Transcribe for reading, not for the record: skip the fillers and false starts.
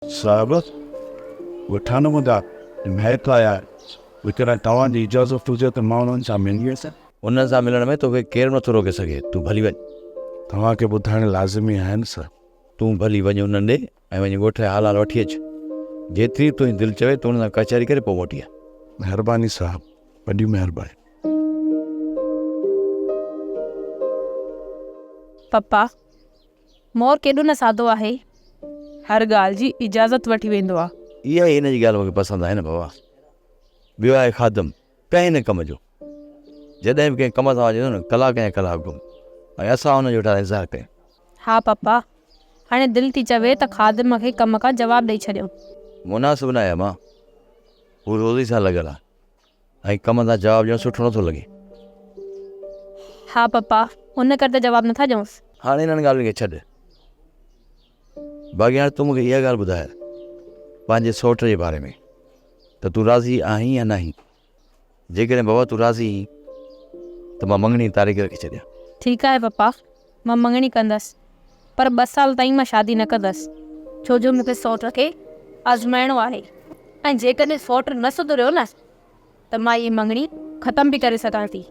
صاحب، ڳوٺاڻو منهنجا مائٽ آيا آهن. جيڪڏهن توهان جي اجازت هجي ته مان انهن سان ملي اچان. انهن سان ملڻ ۾ توکي ڪير به نٿو روڪي سگهي. تون ڀلي وڃ. توهان کي ٻڌائڻ لازمي آهي نه صاحب. تون ڀلي وڃ انهن ڏي ۽ وڃي ڳوٺ جا حال حال وٺي اچ. جيتري به تنهنجي دل چوي تون انهن سان ڪچهري ڪري پوء موٽي آ. مهرباني صاحب، وڏي مهرباني. پپا، مور ڪيڏو نه سادو آهي. هر ڳالهه جي اجازت وٺي ويندو آ. اها ئي هن جي ڳالهه مون کي پسند آهي نه بابا. ٻيو آهي خادم، ڪنهن نه ڪم جو. جڏهن به ڪنهن ڪم سان وڃي ٿو نه ڪلاڪ يا ڪلاڪ گم ۽ اسان هن جو ويٺا انتظار ڪيون. ها پپا، هاڻي دل ٿي چوي ته خادم کي ڪم کان جواب ڏئي ڇڏيون. مناسب ناهي امان، هو روزي سان لڳل آ. ۽ ڪم تان جواب ڏيڻ سٺو نٿو لڳي. ها پپا، ان ڪري ته جواب نٿا ڏيونس. هاڻي انهن ڳالهين کي ڇڏ. باقي هاڻي تون مون کي اها ڳالهه ٻڌاء پنهنجي سئوٽ جي باري ۾ ته تون راضي آهين يا ناهين؟ جيڪڏهن بابا تون راضي آهين ته مان مڱڻي جي تاريخ رکي ڇڏيان. ٺيڪ آهي پپا، مان مڱڻي ڪندس، پر ٻه سال تائين مان شادي نه ڪندس، ڇو جو مون کي سئوٽ کي آزمائڻو آهي ۽ جيڪڏهن سئوٽ نه سڌريو نه ته مان هيء مڱڻي ختم به ڪري سگهان ٿي.